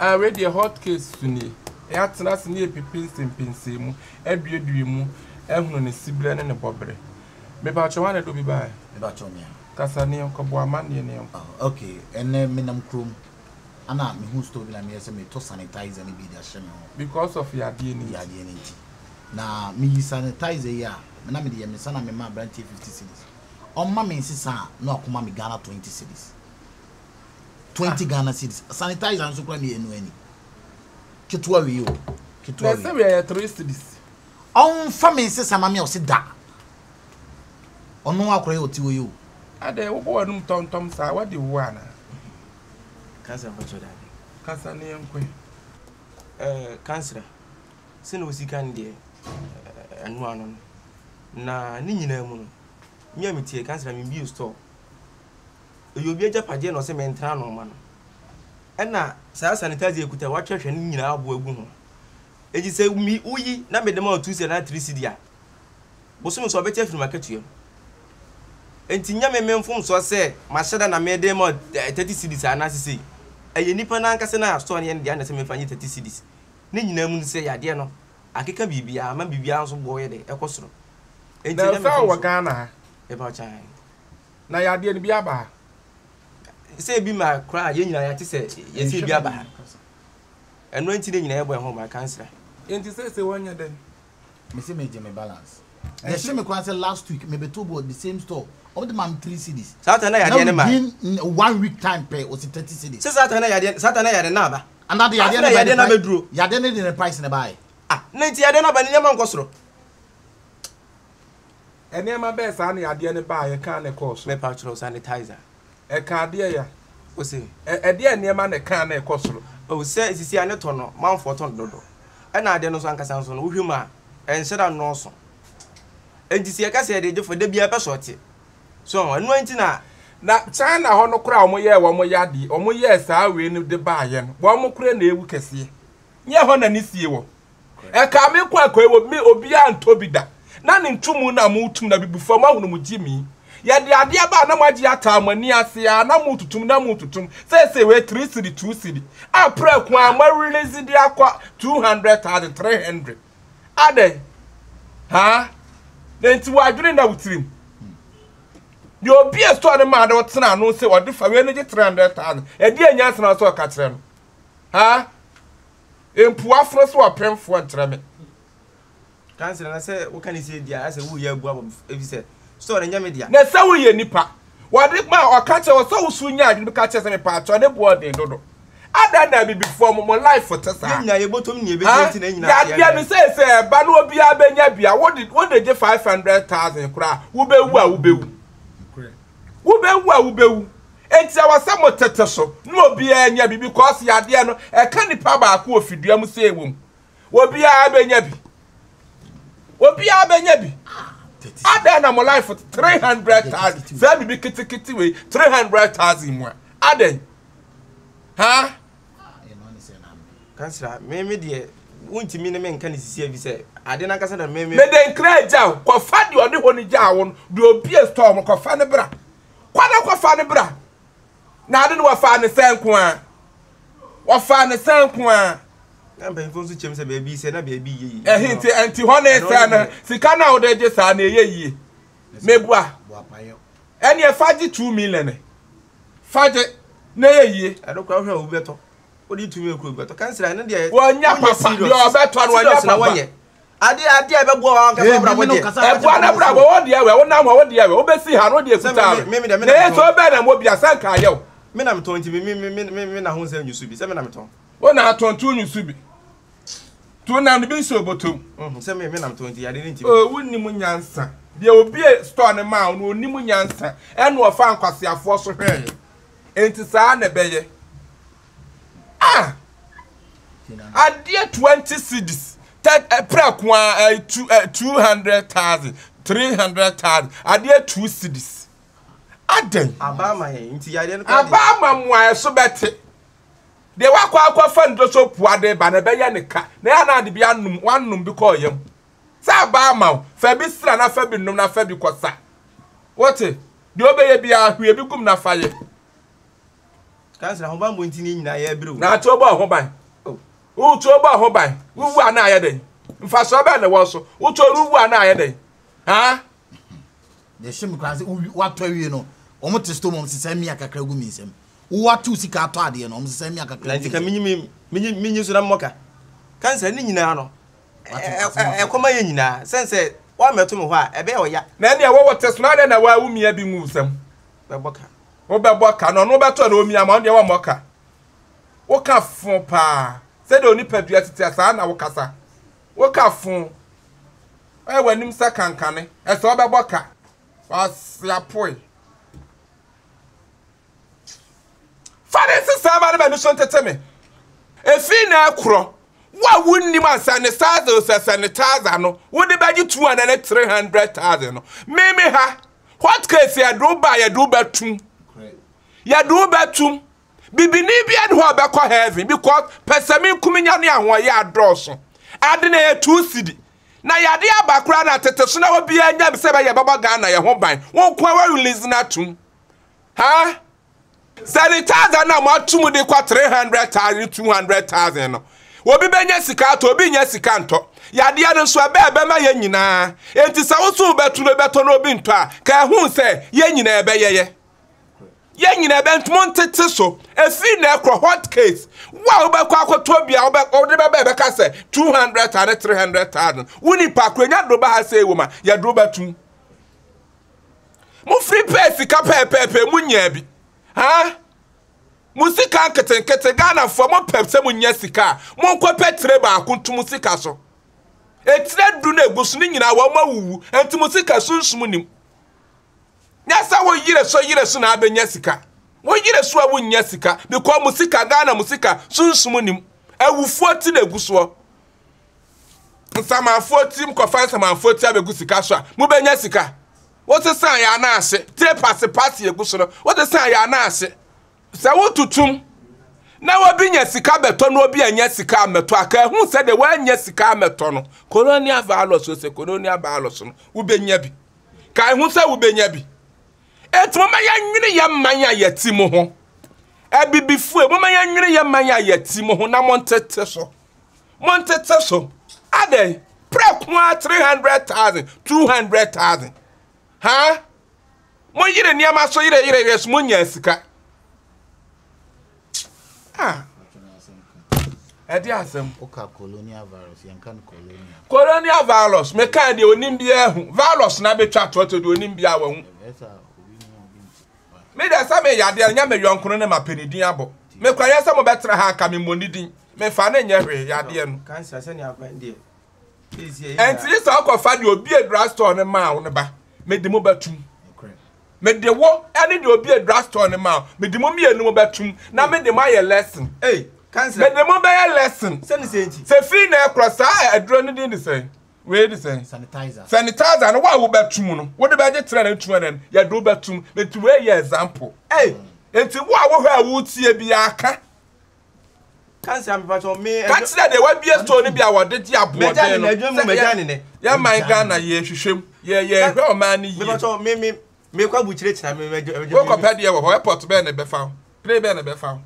Ah, wei deɛ hot case so nie. Yɛatena ase ne yɛpipinsimpinsi mu, aduadua mu, ahunu ne siberɛ ne ne bɔberɛ. Mepakyɛ hwan na ɛde obi baeɛ? Mepakyɛ me a. Kasa ne yɛnkɔ, bɔ amanneɛ ne yɛnkɔ. Oh, okay, ɛnɛ menam kurom, ana mehu store bi na meyɛ sɛ metɔ sanitizer no bi de ahyɛ me ho. Because of yadeɛ no nti. Yadeɛ no nti. Na meyi sanitizer yi a, na mede yɛ me nsa na mema aberanteɛ 50 cedis. Ɔmma me nsesa a, na wakɔma me Ghana 20 cedis. 20 Ghana cedis. Sanitizer nso kora mmienu ani. Ketewa wei o. Ketewa wei. Na ɛsɛ wei yɛ 3 cedis. Ɔmfa me nsesa ma me a ɔse da. Ɔno akora yɛ ɔte wɔ yi o. Adɛ wobɔ w'anum tɔntɔm saa wadi wo ana? Kansra mpakyɛw daabi. Kasa ne yɛnkɔ. Ɛɛ kansra sɛnea osi ka no deɛ ɛno ano no na ne nyinaa mu no me a metie kansra membie store Ɛyɛ obi agyapadeɛ na ɔsɛ mentra ano mma no. Ɛna saa sanitizer yi kuta watwerɛtwerɛ ne nyinaa aboa agu ho. Enti sɛ mi woyi na mede ma wo 2 cedi anaa 3 cedi a, bosome so ɔbɛte afiri m'akatua mu. Enti nyɛ me me mfomsoɔ sɛ mahyɛ da na mede ma wo 30 cedis anaasɛ sei. Ɛyɛ nipa no ankasa no a store no yɛ ne dea na ɛsɛ memfa nye 30 cedis. Ne nyinaa mu no sɛ yadeɛ no akeka biribiara ama biribiara nso boɔ yɛ dɛ ɛkɔ soro. Enti Na ɛnyɛ me sɛ wɔ mfomsoɔ. Ghana ha? Mepa wo kyɛw ae. Na yadeɛ no bi aba ha? Sɛ ebi ma koraa yɛn nyinaa yɛate sɛ yɛsɛ ebi aba ha. Ɛno nti ne nyinaa yɛbɔ yɛn ho ban kansra. Nti seesei wɔnyɛ dɛn? Mese megye me balance. Deɛ ɛhyɛ me koraa sɛ last week mebɛtɔ bi wɔ the same store wɔn de maa me 3 cedis. Saa time na yadeɛ no Na within one week time pɛ wɔsi 30 cedis. Sɛ saa time na yadeɛ saa time na yadeɛ no aba. Ana de yadeɛ no yadeɛ no abɛduro. Yadeɛ no de ne price na ɛbaeɛ. Ah na nti yadeɛ no aba ne nneɛma nkɔ soro. Nneɛma bɛɛ saa na yadeɛ no baa yɛkaa na ɛkɔɔ so. Mepa kyerɛw sanitizer. Ɛka adeɛ ya. Ose. Ɛdeɛ nneɛma na ɛkaa na ɛkɔ soro. Oh sɛ sisi a ne tɔ no manfoɔ tɔ no dodo. Ɛna adeɛ no nso ankasa nso no wohwɛ mu a ɛnhyɛ da nnɔɔso. Enti sɛ yɛka sɛ yɛde regye fo da biara pɛ sɛ ɔte. So ɛno nti na. Na China hɔ no koraa a wɔyɛɛ wɔn yadeɛ wɔyɛɛ saa wei no de baayɛ no wɔn koraa na ɛwu kɛseɛ. Nyɛ hɔ na ne sie wɔ. Ɛkaa me nko akɔe wɔ me obiara ntɔ bi da. Na ne ntomu na motum na bibifoɔ moahunu mo gyimi. Yɛde adeɛ ba a na moagye ataa mo ani ase a na mototom na mototom. Seesei wei 3 cedi 2 cedi a prɛko a mo release de akɔ 200,000 300. Adɛn? Haa? Na nti w'adwene na wo tirim. Deɛ obi a store no maa de ɔtena ano sɛ ɔde fa wei no gye 300,000. Ɛdeɛ nyansa na ɔsɛ ɔka kyerɛ no. Haa? Mpuafo so ɔpemfoɔ nkyerɛ me. Kansila na sɛ woka ne sie deɛ asɛ woyɛ abu abɔ efi sɛ store no nyɛ me dea. Na sɛ woyɛ nipa wɔde ma ɔka kyerɛ wɔ sɛ woso nya adwene bi ka kyerɛ sɛ mepaakyɛw ne boɔ den dodo. Adɛn na abibifoɔ mo mo life te saa? Yɛn nyinaa yɛbɔtɔm nea ɛbɛsi nti na yɛn nyinaa Yadeɛ no sɛ sɛ ɛba na obiara bɛnya bi a wode wode gye 500,000 koraa wobɛwu a wobɛwu. Wobɛwu a wobɛwu. Enti ɛwɔ sɛ mo tete so na obiara nya bi because yadeɛ no ɛka nipa baako wɔ fidua mu sɛ ɛwɔ mu. Obiara bɛnya bi. Obiara bɛnya bi. Adɛn na mo life 300,000 saa biribi ketekete wei 300,000 mu a adɛn? Ha? Kansira, me me deɛ wontumi ne me nka ne sisi afi sɛ ade no ankasa na me me. Mede nkra agya wo kɔfa deɛ ɔde hɔ no gyaa wo no deɛ obie store mo kɔfa no bra. Kɔ na kɔfa no bra. Na ade no wɔfaa ne sɛ nko ara. Wɔfaa ne sɛ nko ara. Na mpanyinfoɔ nso kyɛm sɛ baabi sɛ na baabi yɛ yie. Ɛhe nti nti hɔ ne sɛ no sika no a wode gye saa na ɛyɛ yie. Mebua. Ɛneɛ fa gye 2 million. Fa gye na ɛyɛ yie. Ɛno koraa wohwɛ a obi bɛtɔ. Wode 2 million kura obi bɛtɔ. Kansira ɛno deɛ. Wɔnyɛ papa deɛ ɔbɛtɔ no wɔnyɛ papa. Ade ade a ɛbɛboa wɔn ankasa abrabɔ deɛ. Ɛboa no abrabɔ wɔ deɛ wɛ wonam hɔ wɔ deɛ wɛ wobɛsi ha no deɛ kuta me na ɛyɛ sɛ wobɛn na mɔ bi asɛ nka ayɛ wo. Me na metɔn nti me me me me me na ho nsɛ nyusu bi sɛ me na metɔn. Wo na atɔn tu nyusu bi. Tu nam no bi nhyɛ obotom. Sɛ me me na metɔn nti yade ne nti. O wonnim nyansa. Deɛ obie store no maa wo no onim nyansa ɛna ɔfa nkwaseafoɔ so hwɛeɛ. Enti saa na ɛbɛyɛ. Ah! Adeɛ 20 cedis prɛko a 200,000 300,000 adeɛ 2 cedis. Adɛn? Aba ama yɛn nti yadeɛ no Aba ama mo a ɛso bɛte. Deɛ wakɔ akɔfa no so pua de ba na ɛbɛyɛ ne ka na ɛyɛ na ade bi anom wanom bi kɔɔ yam. Sɛ aba ama wo fa bi sra na fa bi nom na fa bi kɔsa. Wote? Deɛ ɔbɛyɛ biara hwie bi gum na fa yɛ. Kansila ahobanbɔ nti ne nyinaa yɛbrɛ o. Na ate ɔbɔ ho ban. Wotuo bɔ ho ban. Wowu a na ayɛ dɛn? Mfasoɔ bɛn na ɛwɔ so? Wotuo no wu a na ayɛ dɛn? Ha? Deɛ ɛhyɛ me koraa sɛ woatɔ awie no, wɔn te store mu wɔn sesa mia kakra gu me nsam. Woato sika atɔ adeɛ no, wɔn sesa mia kakra Na gu nti me ka nsam. menyi me menyi menyi so na mmɔ ka. Cancer ne nyinaa no, ɛkɔma yɛ nyinaa. Sɛn sɛ woammɛto me hɔ a, ɛbɛyɛ ɔya. Na ɛnneɛ wo wote so na adɛn na woa womia bi ngu wo nsam? Bɛbɔ ka. Wobɛbɔ ka na ɔno wobɛtɔ na ɔmia ma ɔno deɛ wammɔ ka. Woka fo paa. Sɛdeɛ onipadua tete a saa na wokasa. Woka fo. Ɔyɛ w'anim sɛ kankane. Ɛsɛ wobɛbɔ ka. W'aseapoe. Fa ne nsesaa ma no m'ani so ntete me. Efi na ɛkorɔ. Wo a wonnim a sanitizer o sɛ sanitizer no wode bɛgye 200 ne 300,000 no. Meme ha. Hot case yɛde wo ba yɛde wo bɛtum. Yɛde wo bɛtum. Bibini bia ne hɔ a ɔbɛkɔ heaven because pɛsɛmenkominya ne ahoɔyɛ adɔɔso. Ade na ɛyɛ 2 cedi. Na yade aba koraa na tete so na obiara nya bi sɛ ɛbɛyɛ bɛbɔ Ghana yɛ ho ban. Wo nko ara release no atum. Ha? Sanitizer na mo atum de kɔ 300,000 200,000 no. Obi bɛnya sika atɔ, obi nya sika ntɔ. Yadeɛ no nso ɛbɛ ɛbɛma yɛn nyinaa. Enti sɛ wo so wobɛto no bɛtɔ na obi ntɔ a, ka ɛho sɛ yɛn nyinaa ɛbɛyɛyɛ. Yɛn nyinaa bɛ mo ntete so. Ɛfiri na ɛkorɔ hot case. Wo a wobɛkɔ akɔtɔ bi a wode bɛbɛ ɛbɛka sɛ 200,000 300,000. Wo nipa koro nya do ba ha sɛ ɛwɔ ma yɛde wo bɛtum. Mo firi pɛɛ sika pɛɛpɛɛpɛ mo nyaa bi. Ha? Mo sika nketenkete Ghanafoɔ mo pɛ sɛ mo nya sika a mo nkɔ pɛ tire baako nto mo sika so. Etire du na egu so ne nyinaa wɔn awuwu nti mo sika sunsum nim. Nyɛ sɛ wo yere so yere so na abɛnya sika. Wo yere so a wonnya sika because mo sika Ghana mo sika sunsum nim. Awufoɔ ti na egu soɔ. Nsamanfoɔ tirim kɔfa nsamanfoɔ ti abɛgu sika so a mobɛnya sika. Wosesa yɛ anaase tire pase pase egu so no wosesa yɛ anaase. Sɛ wotutum na obi nya sika bɛtɔ na obi anya sika ammɛtɔ a ka ehu sɛ deɛ wanya sika ammɛtɔ no colonial virus o sɛ colonial virus no wobɛnya bi. Ka ehu sɛ wobɛnya bi. Enti momma yɛnwene yɛn man a yɛte mu ho. Abibifoɔ, momma yɛnwene yɛn man a yɛte mu ho na montete so. Montete so. Adɛn? Prɛko ara 300,000, 200,000. Ha? Moyere nneɛma so yere yere yere so monya sika. Ah. Ɛde asɛm. Woka colonial virus, yɛnka no colonial. Colonial virus, meka deɛ onim biara hu. Virus na bɛtwa toɔtoɔ deɛ onim biara wahu. Me deɛ sɛ meyɛ adeɛ nyɛ me yɔnko no ne mapɛ ne din abɔ. Mekura yɛ sɛ mobɛtena ha anka memmɔ ne din. Mefa ne nyɛ hwee yadeɛ no. Cancer sɛnea akwan deɛ. Ɛnti sɛ ɔkɔfa deɛ obi adura store no maa wo no ba, mede mo bɛtum. Mede wo ɛne deɛ obi adura store no maa wo, mede mo mmienu mo bɛtum na mede mo ayɛ lesson. Hey, cancer. Mede mo bɛyɛ lesson. Sɛne sɛ nti. Sɛ fii na ɛkorɔ saa aduro no din de sɛn? Wei de sɛn? Sanitizer. Sanitizer no wo a wobɛtum no, wode bɛgye 300 200 yɛde wo bɛtum. Nti wei yɛ example. Hey. Nti wo a wohwɛ a wotie biara ka. Ka kyerɛ deɛ wabie store no bi a wɔde gye aboɔden no sɛ yɛ man Ghana yɛhwehwɛ mu yɛhwɛ ɔman no yie. Wokɔpɛ deɛ wɔ hɔ airport bɛn na ɛbɛfa wo plane bɛn na ɛbɛfa wo.